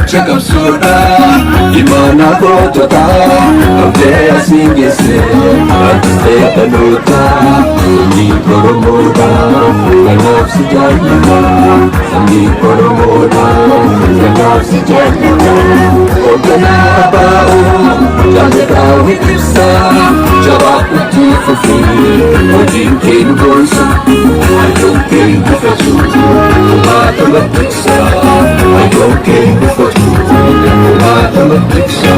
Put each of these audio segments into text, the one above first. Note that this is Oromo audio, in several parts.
Gumaacha qabsoodha imaanaa goototaa qabdee asiin geesse rakkistee dhaloota. Sabni Oromoodha kanaaf si jaallata. Sabni Oromoodha kanaaf si jaallata. Hoogganaa ABO jaallataa ibsaa jabaadhutti fufii hojiin kee nu boonsa. Hayyoon kee hin gufatu kumaatama tiksa. Hayyoon kee hin gufatu kumaatama tiksa.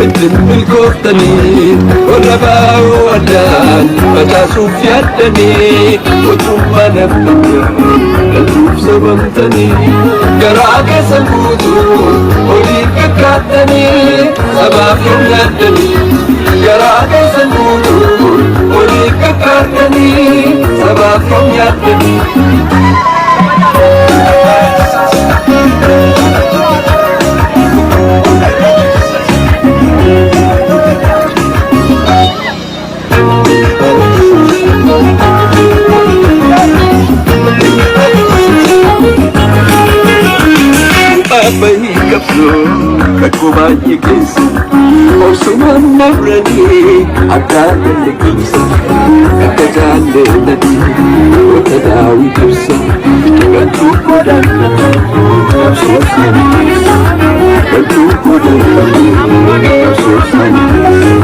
Ittiin milkooftanii warra baa'oo addaan facaasuuf yaaddanii mootummaa nafxanyaa galchuuf sobamtanii garaa keessan guutuu olii kakkaattanii sabaaf yoom yaaddanii garaa keessan guutuu olii kakkaattanii sabaaf yoom yaaddanii. Abbayii qabsoo rakkoo baay'ee keessa obsumaan dabranii akka dalleessa akka jaallatanii goota daawit ibsa galtuu godhannata qabsoo sanii galtuu godhannata qabsoo sanii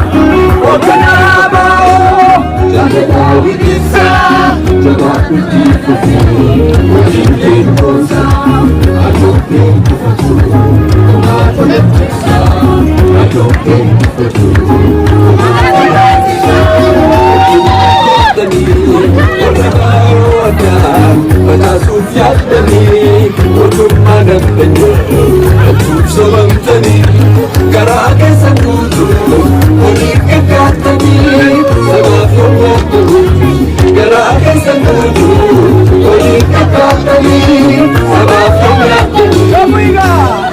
hoogganaa baa'oo jaallataa ibsa jabaadhutti fufii hojiin kee boonsa adoon kee gufatu kumaatama tiksa adoon kee gufatu kumaatama tiksa. Facaasuuf yaaddanii mootummaa nafxanyaa galchuuf sobamtanii garaa keessan guutuu olii kakkaattanii sabaaf yoom yaaddanii garaa keessan guutuu olii kakkaattanii sabaaf yoom yaaddanii.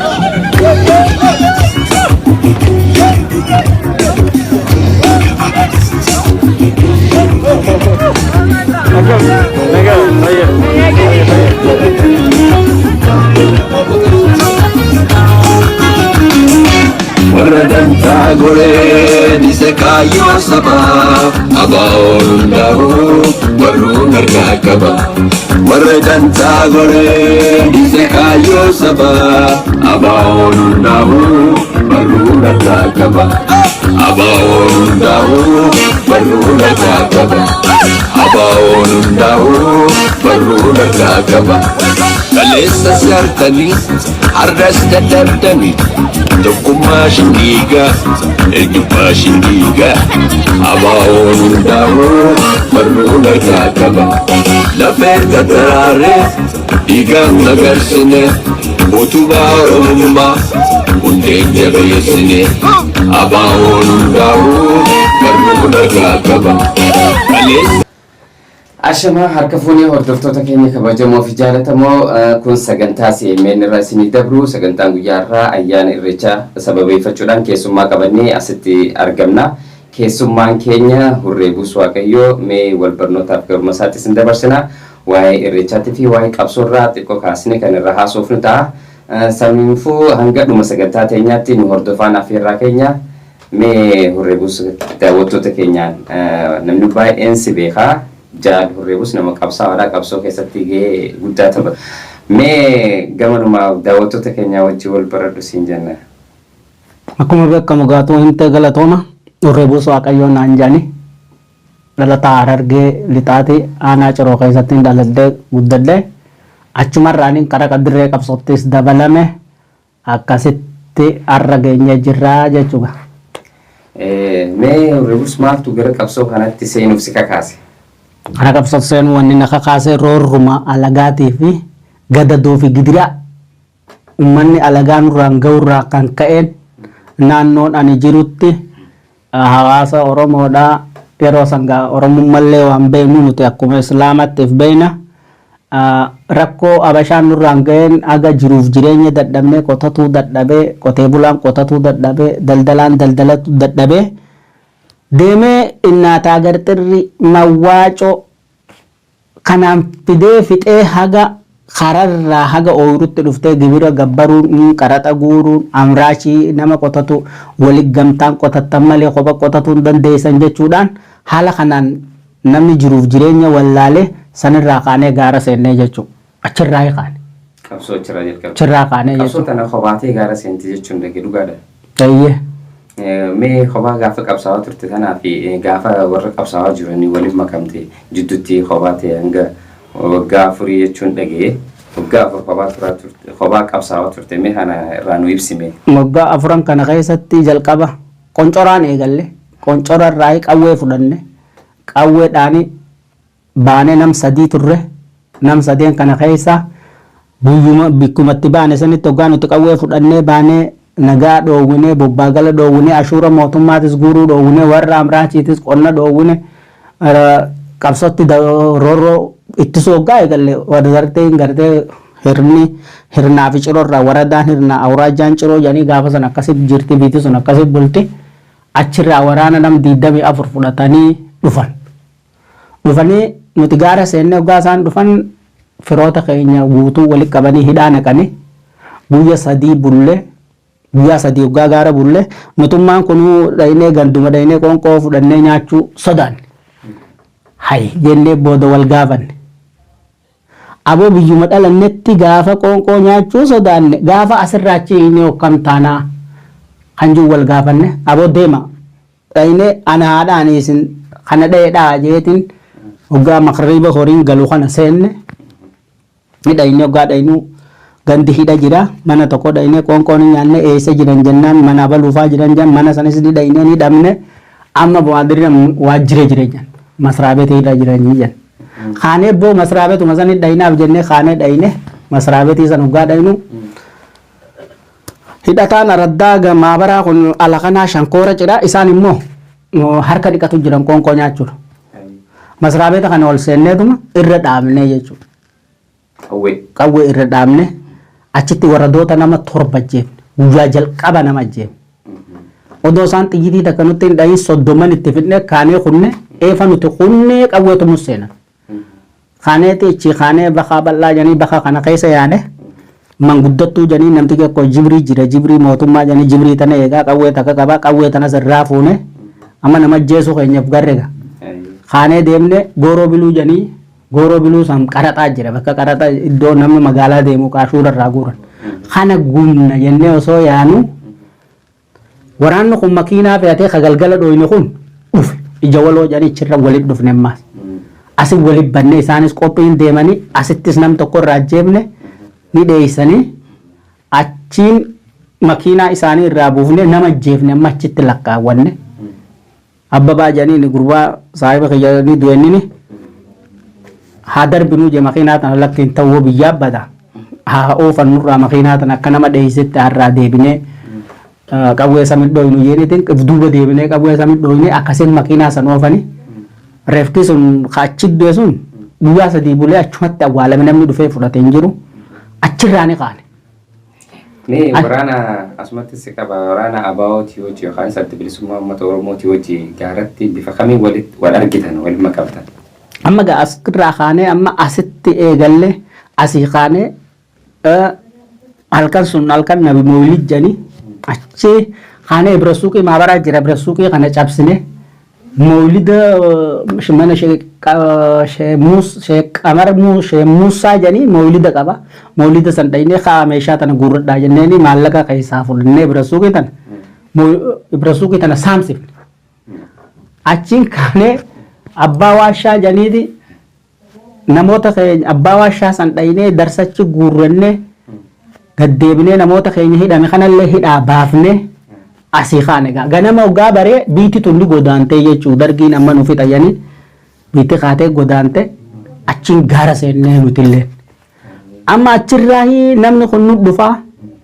Warra dantaa goree dhise kaayyoo sabaa ABO'n hundaa'uu barruun harkaa qaba. Warra dantaa goree dhise kaayyoo sabaa ABO'n hundaa'uu barruun harkaa qaba. ABO'n hundaa'uu barruun harkaa qaba. ABO'n hundaa'uu barruun harkaa qaba. Kaleessa siartanii har'as dadhabdanii tokkummaa shindiigaa eenyummaa shindiigaa ABO'n hundaa'uu barruun harkaa qaba. Lafeen tattaraaree dhiigaan magarsine utubaa Oromummaa hundeen jabeessine ABO'n hundaa'uu barruun harkaa qaba. Kaleessa Ashamaa, harka fuunee hordoftoota keenya kabajamoo fi jaalatamoo, kun sagantaa CMN irraa isinii dabru. Sagantaan guyyaa irraa ayyaana Irreechaa sababeeffachuudhaan keessummaa qabannee asitti argamna. Keessummaan keenya Hurree Buus Waaqayyoo. Mee wal barnootaaf garuma isaatti isin dabarsina. Waa'ee Irreechaatii fi waa'ee qabsoorraa xiqqoo kaasnee kan irra haasofnu ta'a. Samiifuu hanga dhuma sagantaa teenyaatti nu hordofaan affeerraa keenya. Mee Hurree Buus, daawwattoota keenyaan, namni baay'een si beekaa. Jaal Hurree Buus nama qabsaa'aadha, qabsoo keessatti gahee guddaa taphata. Mee gamanumaa daawwattoota keenyaa wajjin wal baradhu siin jenna. Akkuma beekamu gaatuu himtee, galatooma. Hurree Buus Waaqayyoo naan jedhani. Dhalataa Harargee Lixaati, aanaa Ciroo keessatti dhaladhee guddadhe. Achumarraanin karaa dirree qabsoottis dabalame, akkasitti har'a geenyee jirraa jechuudha. Mee Hurree Buus, maaltu gara qabsoo kanatti seenuuf si kakaase? Karaa qabsoo seenuu wanni na kakaase roorruma alagaatii fi gadadoo fi gidiraa uummanni alagaa nurraan ga'urraa kan ka'een. Naannoon ani jirutti hawaasa Oromoodhaa yeroo sangaa Oromummallee waan beeknu nuti akkuma Islaamatti if beekna. Rakkoo Abashaan nurraan ga'een aga jiruuf jireenya dadhabnee, qotatuu dadhabee, qotee bulaan qotatuu dadhabee, daldalaan daldalatu dadhabee deemee innaataa garxirri mawwaacoo kanaan fidee fixee haga Kararraa haga ooyirutti dhuftee gibira gabbaruun, qaraxa guuruun, amraachii nama qotatu wali gamtaan qotattan malee kopha qotatuu hin dandeessan jechuudhaan haala kanaan namni jiruuf jireenya wallaalee sanirraa kaanee gaara seennee jechuudha. Achirraa kaane. Qabsoo achirraa jalqabde. Achirraa kaanee Qabsoo jechuudha. tana kophaatee gaara seente jechuun dhage dhugaadha. Eeyyee. Mee kophaa gaafa qabsaa'aa turte tanaa fi gaafa warra qabsaa'aa jiranii waliin makamte jidduutti kophaa ta'e hanga waggaa 4 jechuun dhaga'e. Waggaa 4 kophaa turaa turte, kophaa qabsaa'aa turte, mee kana irraa nu ibsime. Waggaa 4 kana keessatti jalqaba qoncoraan eegalle. Qoncorarraa qawwee fudhanne. Qawweedhaani baanee nam 3 turre. Nam sadeen kana keessa guyyuma bikkumatti baane sanitti hoggaa nuti qawwee fudhannee baanee nagaa dhoowwine, bobbaagala dhoowwine, ashuura mootummaatis guuruu dhoowwine, warra amraachiitis qonna dhoowwine, qabsootti roorroo ittisuu hoggaa eegalle warra gartee hirni hirnaa fi ciroorraa waradaan hirnaa awraajjaan ciroo jedhanii gaafa san akkasitti jirti, biiti sun akkasitti bulti. Achirraa waraana nam 24 fudhatanii dhufan. Dhufanii nuti gaara seennee hoggaa isaan dhufan firoota keenya guutuu walitti qabanii hidhaa naqanii guyya 3 bulle. Guyyaa 3 hoggaa gaara bulle nutummaan kunuu dhaynee ganduma dhaynee qoonqoo fudhannee nyaachuu sodaanne. Hay jennee booda wal gaafanne. Aboo biyyuma dhalannetti gaafa qoonqoo nyaachuu sodaanne, gaafa asirraa achi hiinee hokkam taanaa kan jiru wal gaafanne. Aboo deema dhaynee ana haadhaan isin kana dha'ee jeetiin hoggaa makriiba horiin galu kana seenne ni dhaynee. Hoggaa dhaynuu gandi hidha jira. Mana tokko dhaynee qoonqoo ni nyaanne. Eessa jiran jennaan mana baluufaa jiran jan. Mana sanis ni dhaynee ni dhabne. Amma waadiri waajjira jira jan, masraabeeta hidha jiranii jan. Kaanee boo masraabeetuma sani dhaynaaf jennee kaanee dhayne. Masraabeetii san hoggaa dhaynu hidhataan araddaa maabaraa kun ala kanaa shankoora cidha, isaan immoo harka dhiqatu jiran qoonqoo nyaachuudha. Masraabeeta kana ol seenneetuma irra dhaabnee jechuudha. Qawwee. Qawwee irra dhaabne. Achitti waradoota nama 7 ajjeefne. Guyyaa jalqaba nama ajjeefne. Odoo isaan xiyyitii takka nutti hin dhahin 30n itti fidne. Kaanee kunne eefa nuti kunnee qawweetu mus seenan. Kaaneeti ichi kaanee bakaa bal'aa jedhanii baka kana keessa yaane manguddattuu jedhanii namti tokko jibrii jira, jibrii mootummaa jedhanii jibrii tana eegaa qawwee takka qabaa, qawwee tanas irraa fuune. Amma nama ajjeesuu keenyaaf garreega. Kaanee deemne gooroo biluu jedhanii, gooroo biluu san qaraxaa jira, bakka qaraxa iddoo namni magaalaa deemu qaashuura irraa guuran. Kana gumna jennee osoo yaanu waraanni kun makiinaa fe'atee ka galgala dhooyne kun dhufe. Ija waloo jedhanii achirra walitti dhufne ammaas. Asin walitti banne, isaanis qophiin deemanii asittis nam tokko irraa ajjeefne, ni dheeysanii. Achiin makiinaa isaanii irraa buufne, nama ajjeefne amma achitti lakkaawwanne. Abbabaa jedhanii gurbaa saahiba kiyya ni du'ennini haa darbinuu je. Makiinaa tana lakkiin ta'uu biyyaa bada haa oofannurraa makiinaa tana akka nama dheeysetti har'aa deebinee qawwee sami dhoynu jeenitiin if duuba deebinee qawwee sami dhoyne. Akkasiin makiinaa san oofani. Reefki sun ka achi du'e sun guyyaa 3 bulee achumatti awwaalame, namni dhufee fudhate hin jiru. Achirraa ni kaane. Mee waraana asumatti si qaba, waraana ABO'tii hojii yookaan Adda Bilisummaa Uummata Oromootii hojii gaaratti bifa kamiin walitti wal argitan, walitti makamtan? Amma gaa asirraa kaanee amma asitti eegalle. Asii kaanee halkan sun halkan nabi moolid jedhanii achi kaanee ibra suuqii maabaraa jira, ibra suuqii kana cabsine moolida mana Sheek Qamar Sheek Muusaa jedhanii moolida qaba. Moolida san dhaynee kaa meeshaa tana guurradhaa jenneeni maallaqa keessaa fudhannee ibra suuqii tana saamsifne. Achiin kaanee abbaa waashaa jedhaniiti namoota keenya abbaa waashaa san dhaynee darsachi guurrannee gaddeebinee namoota keenya hidhame kanallee hidhaa baafnee asii kaane. Gaa ganama hoggaa baree biitti tun ni godaantee jechuu, dargiin amma nu fixayanii biitti kaatee godaante. Achiin gaara seennee nutillee amma achirraa namni kun nu dhufaa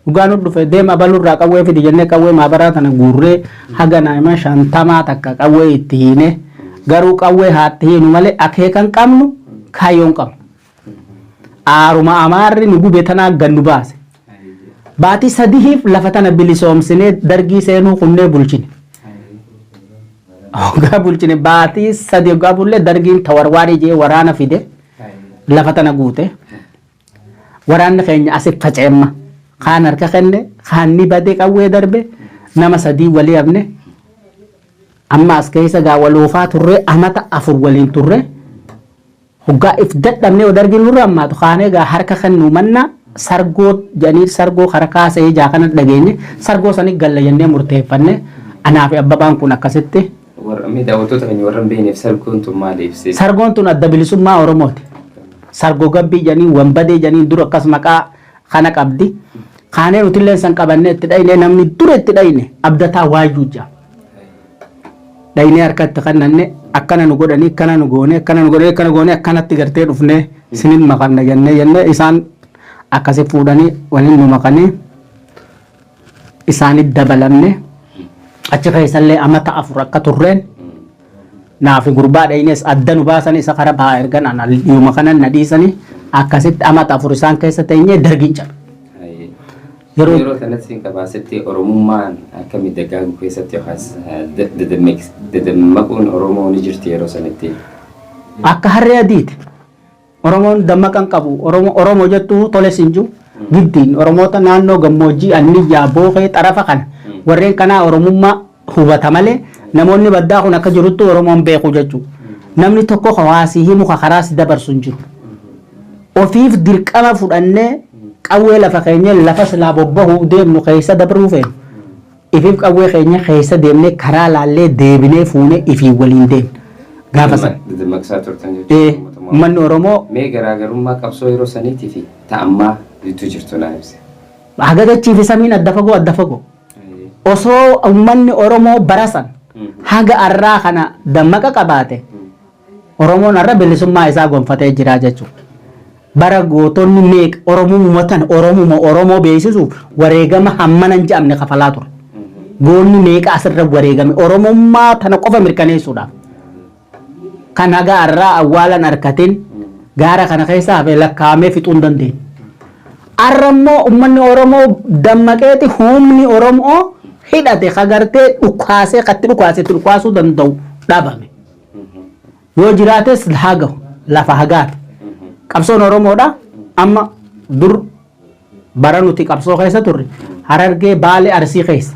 dhugaa nu dhufe deema balurraa qawwee fidi jennee qawwee maabaraa tana guurree haga nama 50 takka qawwee itti hiine. Garuu qawwee haatti hiinu malee akeekan qabnu, kaayyoon qabnu aaruma amaarri nu gube tanaa gannu baase. Baatii 3f lafa tana bilisoomsinee dargii seenuu kunnee bulchine. Hoggaa bulchine baatii 3 hoggaa bullee dargiin tawarwaarii jee waraana fide lafa tana guute. Waraanni keenya asitti faca'emma. Kaan harka kenne, kaan ni bade qawwee darbe, nama sadii walii hafne. Amma as keessa gaa wal oofaa turre amata 4 waliin turre. Hoggaa if dadhabnee od arginu nurra ammaatu kaanee gaa harka kennuu manna sargoo jedhanii sargoo kara kaasee ijaa kana dhageenye sargoo sanii galla jennee murteeffanne anaa fi abbabaan kun akkasitti. Warra mee daawwattoota keenya warra hin beekneef sargoon tun maali ibsi? Sargoon tun adda bilisummaa Oromooti. Sargo gabbii jedhanii wanbadee jedhanii dur akkas maqaa kana qabdi. Kaanee nutillee san qabannee itti dhayne namni dura itti dhayne abdataa waayyuu jedhama. Dhaynee harka itti kannanne akkana nu godhanii akkana nu goone akkana nu godhanii akkana goone akkanatti gartee dhufnee sinin makamna jennee jennee isaan akkasi fuudhanii waliin nu makanii isaanitti dabalamne achi keessallee amata 4 akka turreen naafi gurbaa dhaynees adda nu baasan isa kara bahaa ergan ana dhiyuma kanan na dhiisanii akkasitti amata 4 isaan keessa teenyee dargiin cabe. Yeroo Yeroo kanatti siin qabaasetti Oromummaan akkamii dagaaguu keessatti yookaas dadammaquun Oromoo ni jirti yeroo sanitti. Akka harree adiiti. Oromoon dammaqa hin qabu. Oromoo Oromoo jettuu tole sin jiru. Giddiin Oromoota naannoo gammoojjii Anniyyaa Bookee xarafa kana warreen kanaa Oromummaa hubata malee namoonni baddaa kun akka jiruttu Oromoon beeku jechuudha. Namni tokko hawaasii himu ka karaa si dabarsu hin jiru. Ofiif dirqama fudhannee qawwee lafa keenyee lafa silaa bobbahuuf deemnu keessa dabruu feenu. Ifiif qawwee keenya keessa deemnee karaa laallee deebinee fuunee ifiin waliin deemna. Gaafa sana. Dadammaqsaa turtan jechuudha. Ee, uummanni Oromoo Mee garaagarummaa qabsoo yeroo saniitii fi ta ammaa gidduu jirtu naa ibsi. Haga dachii fi samiin adda fagoo adda fagoo. Osoo uummanni Oromoo bara san haga arraa kana dammaqa qabaate Oromoon har'a bilisummaa isaa gonfatee jira jechuudha. Bara gootonni meeqa Oromumuma tana Oromuma Oromoo beeksisuuf wareegama hammana hin jedhamne kafalaa ture. Goonni meeqa asirra wareegame Oromummaa tana qofa mirkaneessuudhaaf. Kan haga har'aa awwaalan harkatin gaara kana keessa hafe lakkaa'amee fixuu hin dandeenye. Har'a immoo uummanni Oromoo dammaqeeti humni Oromoo hidhate kagartee dhukaasee katti dhukaasee itti dhukaasuu danda'u dhabame. Yoo jiraates haa gahu lafa hagaati. Qabsoon Oromoodha amma dur bara nuti qabsoo keessa turre Harargee Baalee Arsii keessa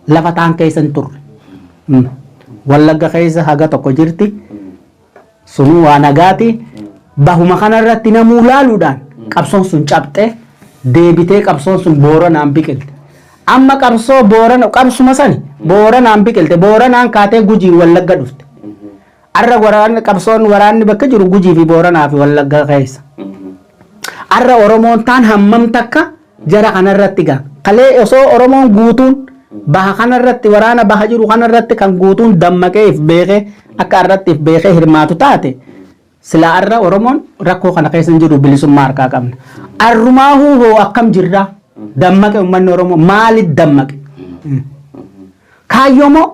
lafa taan keessa hin turre. Wallagga keessa haga tokko jirti. Sunuu waa nagaati. Bahuma kanarratti namuu laaluudhaan qabsoon sun cabxee deebitee qabsoon sun Booranaan biqilte. Amma qabsoo Boorana qabsuma sani Booranaan biqilte Booranaan kaatee Gujii Wallagga dhufte. Arra waraanni qabsoon waraanni bakka jiru Gujii fi Booranaa fi Wallagga keessa. Arra Oromoon taan hammam takka jara kanarratti gaa. Kalee osoo Oromoon guutuun baha kanarratti waraana baha jiru kanarratti kan guutuun dammaqee if beekee akka arratti if beekee hirmaatu taate silaa arra Oromoon rakkoo kana keessa hin jiru bilisummaa harkaa qabna. Arrumaahuu hoo akkam jirra? Dammaqe uummanni Oromoo maaliif dammaqe? Kaayyoo moo?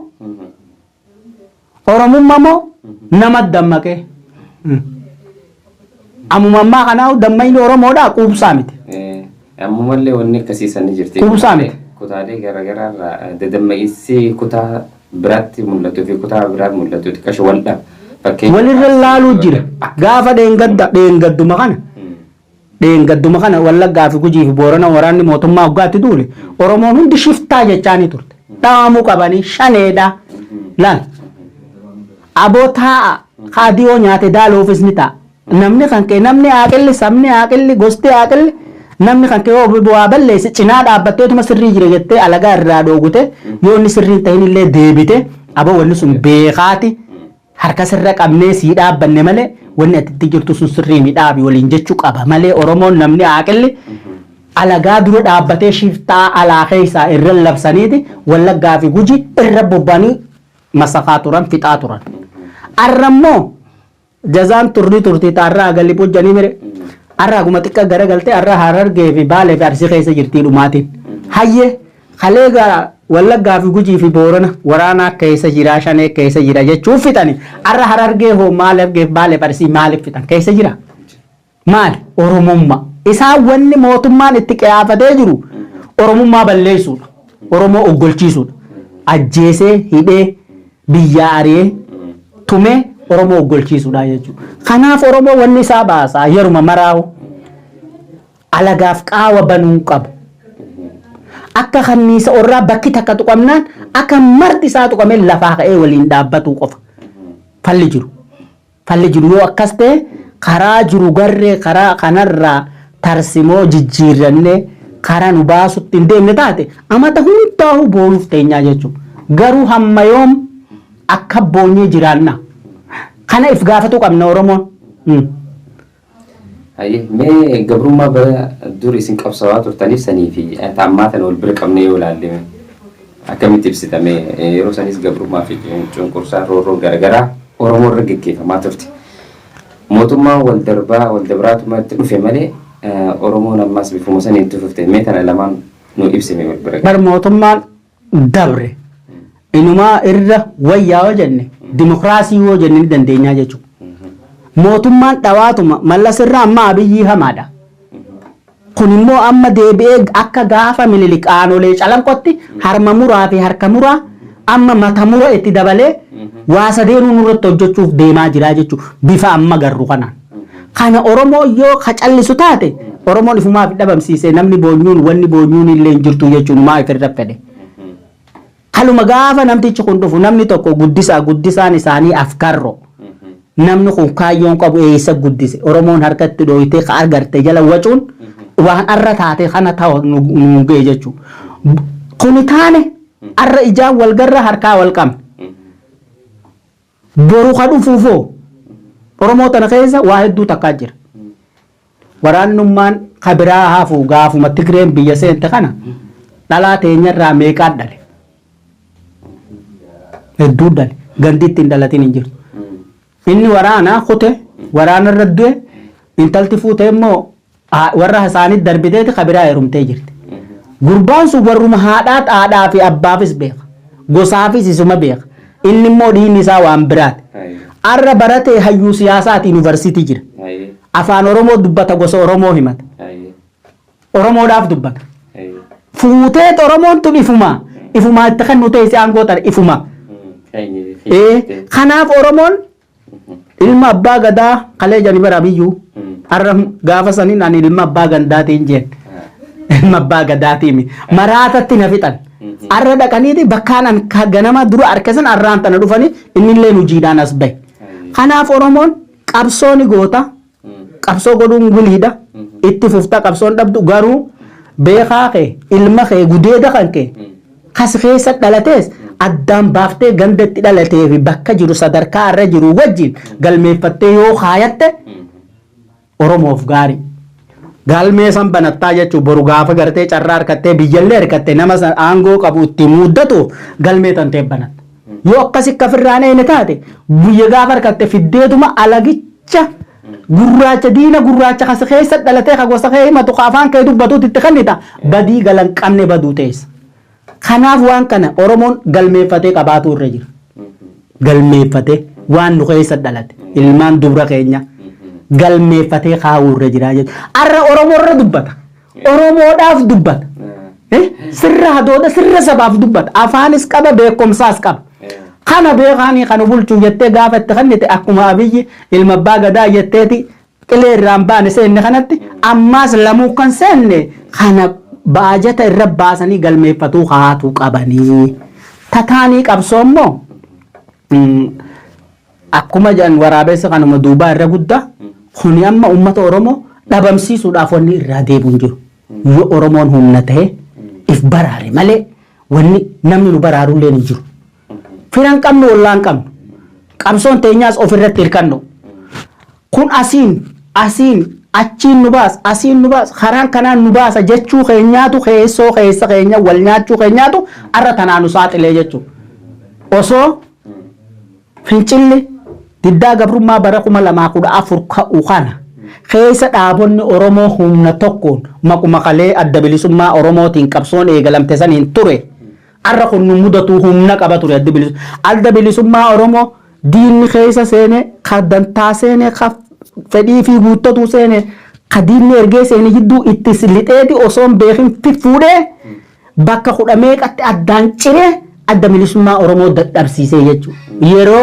Oromummaa moo? Nama dammaqe? Ammuma ammaa kanaa dammaqni Oromoodhaa quubsaa miti. Ammumallee wanni akkasii sani jirti. Quubsaa miti. Kutaalee garaagaraa irraa dadammaqiinsi kutaa biraatti mul'atuu fi kutaa biraatti mul'atu xiqqasho wal dhaba. Fakkeenya Walirra laaluu jira. Gaafa dheengadda dheengadduma kana dheengadduma kana Wallaggaa fi Gujii fi Boorana waraanni mootummaa waggaatti duule Oromoon hundi shiftaa jechaanii turte. Dhaamuu qabanii shaneedha. Laal. Aboo taa'a kaadiyoo nyaate daaloofis ni ta'a. Namni kan kee namni aaqilli sabni aaqilli gosti aaqilli namni kan kee yoo waa balleesse cinaa dhaabbatteetuma sirrii jira jettee alagaa irraa dhoogute yoo inni sirrii hin ta'in illee deebite aboo wanni sun beekaati harka sirra qabnee sii dhaabbanne malee wanni ati itti jirtu sun sirrii mi dhaabi waliin jechuu qaba malee Oromoon namni aaqilli alagaa dura dhaabbatee shiftaa alaa keessaa irra labsaniiti Wallaggaa fi Guji irra bobba'anii masakaa turan fixaa turan. Arra immoo Jazaan turni turti ta arra agali bojjanii mire. Arra aguma xiqqa garagaltee arra Harargee fi Baalee fi Arsii keessa jirtii dhumaatiin. Hayyee kalee gara Wallaggaa fi Gujii fi Boorana waraanaa keessa jira shanee keessa jira jechuun fixani. Arra Harargee hoo maal Harargee fi Baalee fi Arsii maaliif fixan keessa jira? Maali? Oromummaa. Isaan wanni mootummaan itti qiyaafatee jiru Oromummaa balleessuudha. Oromoo oggolchiisuudha. Ajjeesee, hidhee, biyyaa ari'ee, tumee Oromoo oggolchiisuudha jechuudha. Kanaaf Oromoo wanni isaa baasa yeruma maraahu. Alagaaf qaawa banuu hin qabu. Akka kanniisa orraa bakki takka tuqamnaan akka marti isaa tuqamee lafaa ka'ee waliin dhaabbatuu qofa. Falli jiru. Falli jiru yoo akkas ta'e karaa jiru garree karaa kanarraa tarsimoo jijjiirrannee karaa nu baasutti hin deemne taate amata hundaa'uu boonuuf teenyaa jechuudha. Garuu hamma yoom akka boonyee jiraanna? Kana if gaafatuu qabna Oromoon. Hayyee, mee gabrummaa bara dur isin qabsawaa turtaniif sanii fi ammaa tana wal bira qabnee yoo ilaalle akkamitti ibsitame? Yeroo sanis gabrummaa fi cunqursaa roorroon garaagaraa Oromoo irra geggeeffamaa turte. Mootummaan wal darbaa wal dabraatuma itti dhufe malee Oromoon ammas bifuma saniin itti fufte. Mee tana lamaan nu ibsime wal bira. Bar mootummaan dabre inumaa irra wayyaa yoo jenne, dimokiraasii yoo jenne ni dandeenyaa jechuudha. Mootummaan dhawaatuma Mallas irraa amma Abiyyii hamaadha. Kun immoo amma deebi'ee akka gaafa Minilik Aanolee Calanqotti harma muraa fi harka muraa amma mata mura itti dabalee waa sadeenuu nurratti hojjechuuf deemaa jira jechuudha. Bifa amma garru kanaan. Kana Oromoo yoo ka callisu taate Oromoon ifumaaf dhabamsiise, namni boonyuun wanni boonyuun illee hin jirtu jechuun maa ifirra fedhe. Kaluma gaafa namtichi kun dhufu namni tokko guddisaa guddisaan isaanii afkarro. Namni kun kaayyoon qabu eessa guddise? Oromoon harkatti dhooytee ka agarte jala wacuun waan arra taate kana ta'u nu ga'e jechuudha. Kuni taane arra ijaan wal garra harkaa wal qabne. Boru ka dhufuufoo Oromoo tana keessa waa hedduu takkaa jira. Waraannummaan ka biraa hafu gaafuma Tigreen biyya seente kana dhalaa teenyarraa meeqaan dhale? Hedduu dhale. Ganditti hin dhalatin hin jirtu. Inni waraana kute, waraanarra du'e, intalti fuute immoo warra isaanii darbiteeti ka biraa heerumtee jirti. Gurbaan sun warruma haadhaa haadhaa fi abbaafis beeka. Gosaafis isuma beeka. Inni immoo dhiigni isaa waan biraati. Arra baratee hayyuu siyaasaati, yuunivarsiitii jira. Afaan Oromoo dubbata, gosa Oromoo himata. Oromoodhaaf dubbata. Fuuteet Oromoon tun ifuma. Ifumaa itti kennu teessee aangoo tana ifuma. Kanaaf Oromoon ilma abbaa gadaa kalee jani bara biyyuu. Arra gaafa saniin ani ilma abbaa gandaatiin jeen. Ilma abbaa gadaatiin maraatatti na fixan. Arra dhaqaniiti bakkaan an ganama dura harkisan arraan tana dhufanii innillee hojiidhaan as bahe. Kanaaf Oromoon qabsoo ni goota. Qabsoo godhuun wiliidha. Itti fufta, qabsoon dhabdu, garuu beekaa kee, ilma kee, gudeeda kan kee kas keessa dhalatees addaan baaftee ganda itti dhalatee fi bakka jiru sadarkaa irra jiru wajjin galmeeffattee yoo kaayatte Oromoof gaarii. Galmee san banattaa jechuun boru gaafa gartee carraa harkattee biyyallee harkattee nama san aangoo qabu itti muuddatuuf galmee tantee banatta. Yoo akkasi kafirraan eene taate guyya gaafa harkatte fiddeetuma alagicha gurraacha, diina gurraacha kas keessa dhalatee ka gosa kee himatu ka afaan kee dubbatuutti itti kennita, badii galan qabne baduu teessa. Kanaaf waan kana Oromoon galmeeffatee qabaatu irra jira. Galmeeffatee waan nu keessa dhalate ilmaan dubra keenya galmeeffatee kaa'uu irra jira jechuudha. Arra Oromoo irra dubbata. Oromoodhaaf dubbata. Sirra hadooda, sirra sabaaf dubbata. Afaanis qaba, beekumsaas qaba. Kana beekaanii kan bulchuu jettee gaafa itti kennite akkuma Abiyyi ilma abbaa gadaa jetteeti qilee irraan baane seenne kanatti ammaas lamuu kan seenne kana baajata irra baasanii galmeeffatuu haatu qabanii. Tataanii qabsoo immoo akkuma jedhan waraabessa kanuma duubaa irra guddaa kuni amma uummata Oromoo dhabamsiisuudhaaf wanni irraa deebi'u hin jiru. Yoo Oromoon humna ta'e if baraare malee wanni namni nu baraarullee hin jiru. Firan qabnu, ollaan qabnu. Qabsoon teenyaas ofirratti hirkannu. Kun asiin asiin achiin nu baasa, asiin nu baasa, karaan kanaan nu baasa jechuu keenyaatu, keessoo keessa keenya wal nyaachuu keenyaatu arra tanaa nu saaxilee jechuudha. Osoo fincilli diddaa gabrummaa bara 2014 ka'u kana keessa dhaabonni Oromoo humna tokkoon maquma kalee Adda Bilisummaa Oromootiin qabsoon eegalamte saniin ture. Arra kun nu mudatu humna qaba ture adda bilisummaa. Adda Bilisummaa Oromoo diinni keessa seene, ka dantaa seene, ka fedhii fi guuttatuu seene, ka diinni ergee seene jidduu itti lixeeti osoo hin beekin fuudhee bakka kudha meeqatti addaan ciree Adda Bilisummaa Oromoo dadhabsiisee jechuudha. Yeroo